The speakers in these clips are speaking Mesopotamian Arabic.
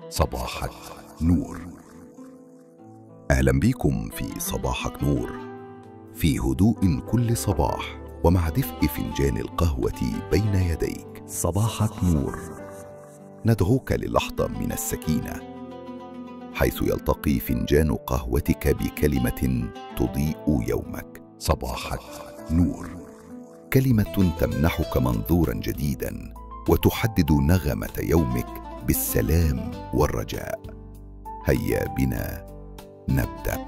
صباحك نور. أهلا بكم في صباحك نور، في هدوء كل صباح ومع دفء فنجان القهوة بين يديك. صباحك نور، ندعوك للحظة من السكينة حيث يلتقي فنجان قهوتك بكلمة تضيء يومك. صباحك نور، كلمة تمنحك منظورا جديدا وتحدد نغمة يومك بالسلام والرجاء. هيا بنا نبدأ.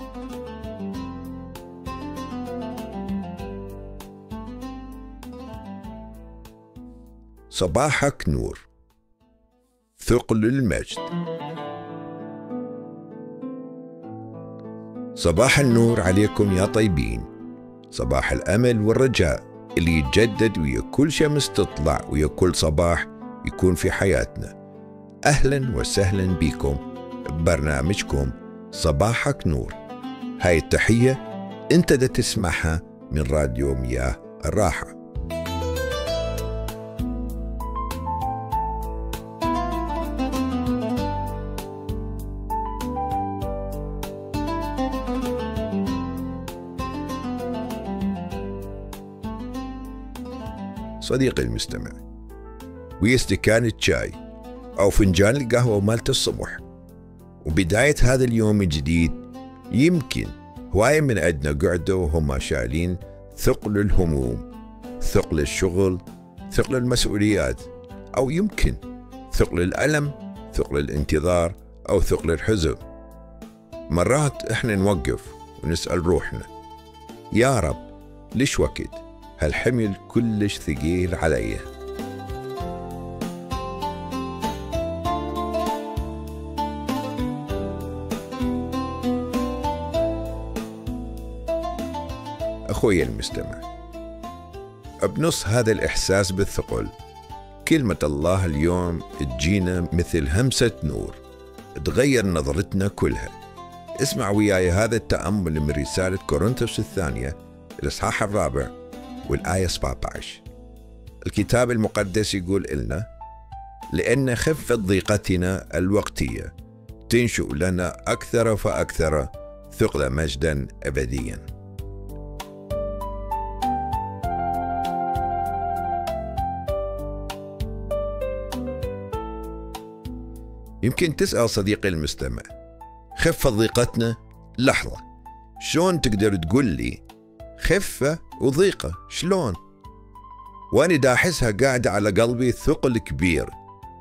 صباحك نور، ثقل المجد. صباح النور عليكم يا طيبين، صباح الأمل والرجاء اللي يتجدد ويا كل شمس تطلع ويا كل صباح يكون في حياتنا. أهلا وسهلا بكم ببرنامجكم صباحك نور. هاي التحية انت دا تسمعها من راديو مياه الراحة. صديقي المستمع، ويا استكان الشاي أو فنجان القهوة مالت الصبح وبداية هذا اليوم الجديد، يمكن هواية من عندنا قعدوا وهم شايلين ثقل الهموم، ثقل الشغل، ثقل المسؤوليات، أو يمكن ثقل الألم، ثقل الانتظار، أو ثقل الحزن. مرات إحنا نوقف ونسأل روحنا، يا رب ليش وقت هالحمل كلش ثقيل علي؟ أخوي المستمع، بنص هذا الإحساس بالثقل كلمة الله اليوم تجينا مثل همسة نور تغير نظرتنا كلها. اسمع وياي هذا التأمل من رسالة كورنثوس الثانية الإصحاح 4 والآية 17. الكتاب المقدس يقول إلنا: لأن خفة ضيقتنا الوقتية تنشئ لنا أكثر فأكثر ثقل مجدا أبديا. يمكن تسأل صديقي المستمع، خفة ضيقتنا؟ لحظة، شلون تقدر تقول لي خفة وضيقة؟ شلون؟ وأنا دا أحسها قاعدة على قلبي ثقل كبير.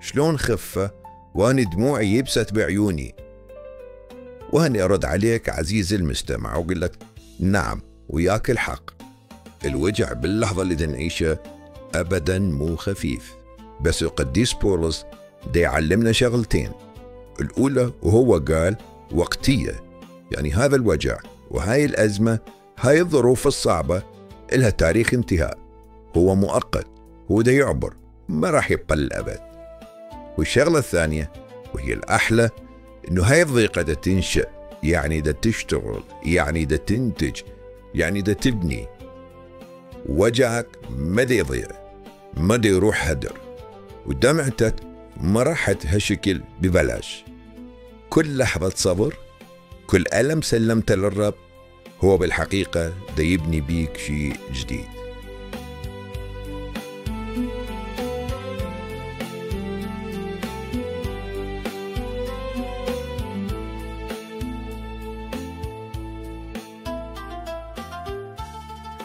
شلون خفة وأنا دموعي يبست بعيوني؟ وأنا أرد عليك عزيزي المستمع وأقول لك نعم، وياك الحق، الوجع باللحظة اللي نعيشها أبدا مو خفيف. بس القديس بولس دا يعلمنا شغلتين. الأولى وهو قال وقتية، يعني هذا الوجع وهاي الأزمة، هاي الظروف الصعبة إلها تاريخ انتهاء، هو مؤقت، هو دا يعبر، ما راح يبقى للأبد. والشغلة الثانية وهي الأحلى، إنه هاي الضيقة دا تنشأ، يعني دا تشتغل، يعني دا تنتج، يعني دا تبني. وجعك ما دا يضيع، ما دا يروح هدر، ودمعتك ما راحت هالشكل ببلاش. كل لحظة صبر، كل ألم سلمته للرب، هو بالحقيقة دا يبني بيك شيء جديد.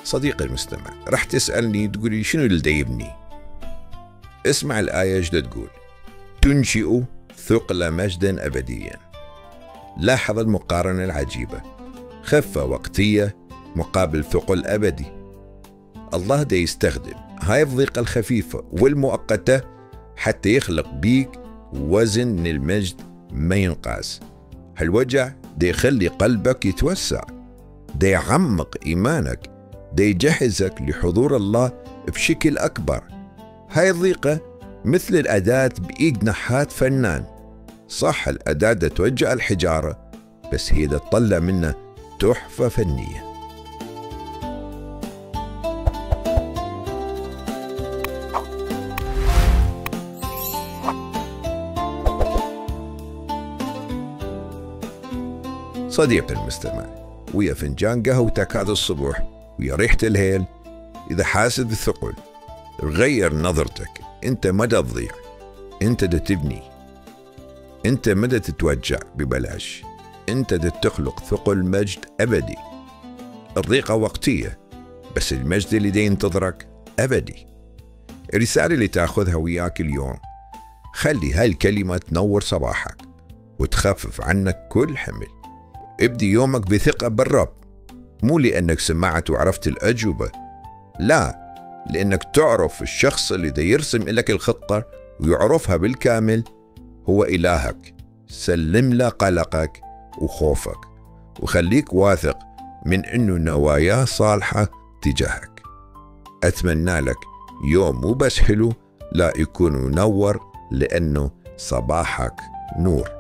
صديقي المستمع، رح تسألني تقولي شنو اللي دا يبني؟ اسمع الآية ايش تقول: تنشئ ثقل مجدا أبديا. لاحظ المقارنة العجيبة، خفة وقتية مقابل ثقل أبدي. الله دا يستخدم هاي الضيقة الخفيفة والمؤقتة حتى يخلق بيك وزن من المجد ما ينقاس. هالوجع دا يخلي قلبك يتوسع، دا يعمق إيمانك، دا يجهزك لحضور الله بشكل أكبر. هاي الضيقة مثل الأداة بإيد نحات فنان. صح، الأداة دا توجع الحجارة، بس هي دا تطلع منه تحفة فنية. صديقي المستمع، ويا فنجان قهوتك هذا الصبح ويا ريحة الهيل، إذا حاسس بالثقل غير نظرتك. أنت ما تضيع، أنت دا تبني، أنت ما دا تتوجع ببلاش، أنت دا تخلق ثقل مجد أبدي. الضيقة وقتية بس المجد اللي دا ينتظرك أبدي. الرسالة اللي تاخذها وياك اليوم، خلي هالكلمة تنور صباحك وتخفف عنك كل حمل. ابدي يومك بثقة بالرب، مو لأنك سمعت وعرفت الأجوبة، لا، لأنك تعرف الشخص اللي دا يرسم لك الخطة ويعرفها بالكامل هو إلهك. سلم له قلقك وخوفك وخليك واثق من أنه نواياه صالحة تجاهك. أتمنى لك يوم مو بس حلو، لا يكون منور، لأنه صباحك نور.